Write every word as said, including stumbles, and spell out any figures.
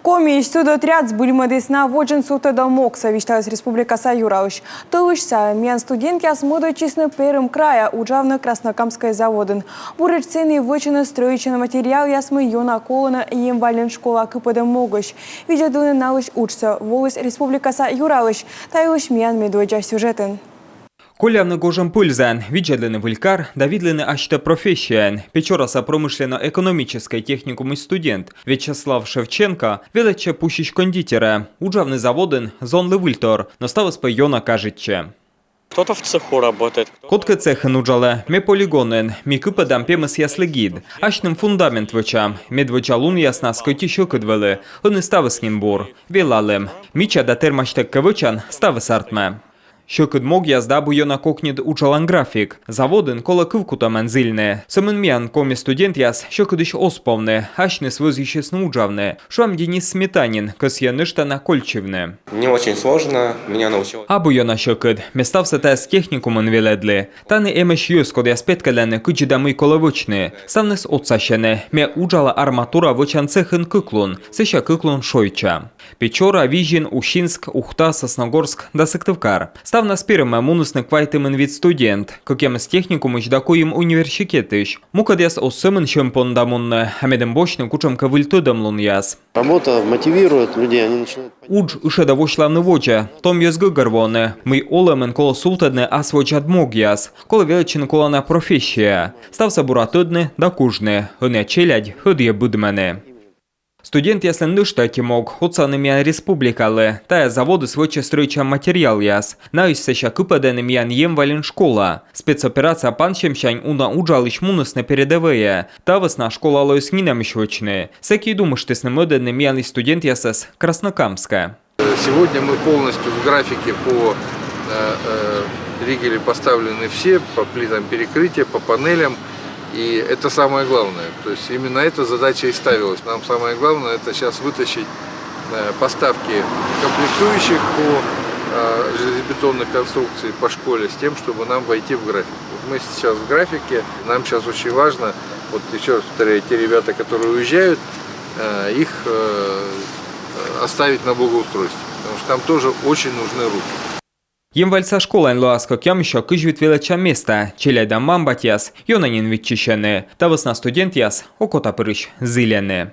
Коми студотряд збыльмӧдіс на водзын сувтӧдӧм могсӧ, висьталіс республикаса юралысь. Тӧлысь сайын миян студентъяс мӧдӧдчисны Перым крайӧ уджавны Краснокамскӧй заводын. Буретш сэні вӧчӧны стрӧитчан материалъяс, мый ёна колӧны Емвальын школа кыпӧдӧм могысь. Видзӧдлыны налысь уджсӧ воліс республикаса юралысь. Та йылысь миян медводдза сюжетын. Коллявны гожӧм пӧльзаӧн, видзӧдлыны выль кар да видлыны асьтӧ профессияӧн. Печораса промышленно-экономическӧй техникумысь студент Вячеслав Шевченко велӧдчӧ пусьысь кондитерӧ. Уджавны заводын зонлы выльтор, но ставыс пӧ ёна кажитчӧ. Кто-то в цеху работает, кто-то... Кодкӧ цехын уджалӧ, ме полигонын. Ми кыпӧдам пемӧсъяслы гид. Асьным фундамент вӧчам. Медводдза лунъяснас кӧть и сьӧкыд вӧлі, ӧні ставыс нин бур. Велалім. Мича да тэрмасьтӧг кӧ вӧчан, ставыс артмӧ. Сьӧкыд могъяс да абу ёна кокньыд уджалан график. Заводын колӧ кывкутӧмӧн зільны. Сӧмын миян коми студентъяс сьӧкыдысь оз повны, асьныс вӧзйысисны уджавны, шуам, Денис Сметанин кӧсйӧ нӧшта на кольччывны. Мне очень сложно, меня научил... Абу ёна сьӧкыд, ме ставсӧ тайӧс техникумын велӧдлі. Тані эмӧсь йӧз, кодъяс петкӧдлӧны, кыдзи да мый колӧ вӧчны. Ставныс отсасьӧны. Ме уджала арматура вӧчан цехын кык лун, сэсся кык лун шойчча. Печора, Визин, Усинск, Ухта, Сосногорск да Сыктывкар. Ставнас пирӧмӧ мунісны квайтымын вит студент. Кӧкъямыс техникумысь да куим университетысь. Мукӧдъяс оз сӧмын сьӧм понда мунны, а медым босьтны кутшӧмкӧ выль тӧдӧмлунъяс. Работа мотивирует людей, они начинают... Удж ышӧдӧ восьлавны водзӧ, том йӧз гӧгӧрвоӧны, мый олӧмын колӧ сувтӧдны ас водзад могъяс. Колӧ велӧдчыны колана профессияӧ. Ставсӧ бура тӧдны да кужны, ӧнія челядь ӧдйӧ быдмӧны. Студентъяслӧн нӧшта ӧти мог — отсавны миян республикалы. Тайӧ заводыс вӧчӧ стрӧитчан материалъяс. Наысь сэсся кыпӧдӧны миян Емвальын школа. Спецоперация пансьӧмсянь уна уджалысь мунісны передӧвӧйӧ. Та вӧсна школа лоис нинӧмысь вӧчны. Сэки и думыштісны мӧдӧдны миянлысь студентъясӧс Краснокамскӧ. Сегодня мы полностью в графике по, э, э, ригели поставлены все, по плитам перекрытия, по панелям. И это самое главное. То есть именно эта задача и ставилась. Нам самое главное — это сейчас вытащить, э, поставки комплектующих по, э, железобетонных конструкций по школе с тем, чтобы нам войти в график. Вот мы сейчас в графике, нам сейчас очень важно, вот еще раз повторяю, те ребята, которые уезжают, э, их, э, оставить на благоустройстве, потому что там тоже очень нужны руки. Емвальса школаын лоас кӧкъямыссё кызь вит велӧдчан места. Челядь да мам-батьяс ёна нин виччысьӧны. Та вӧсна студентъяс окотапырысь зільӧны.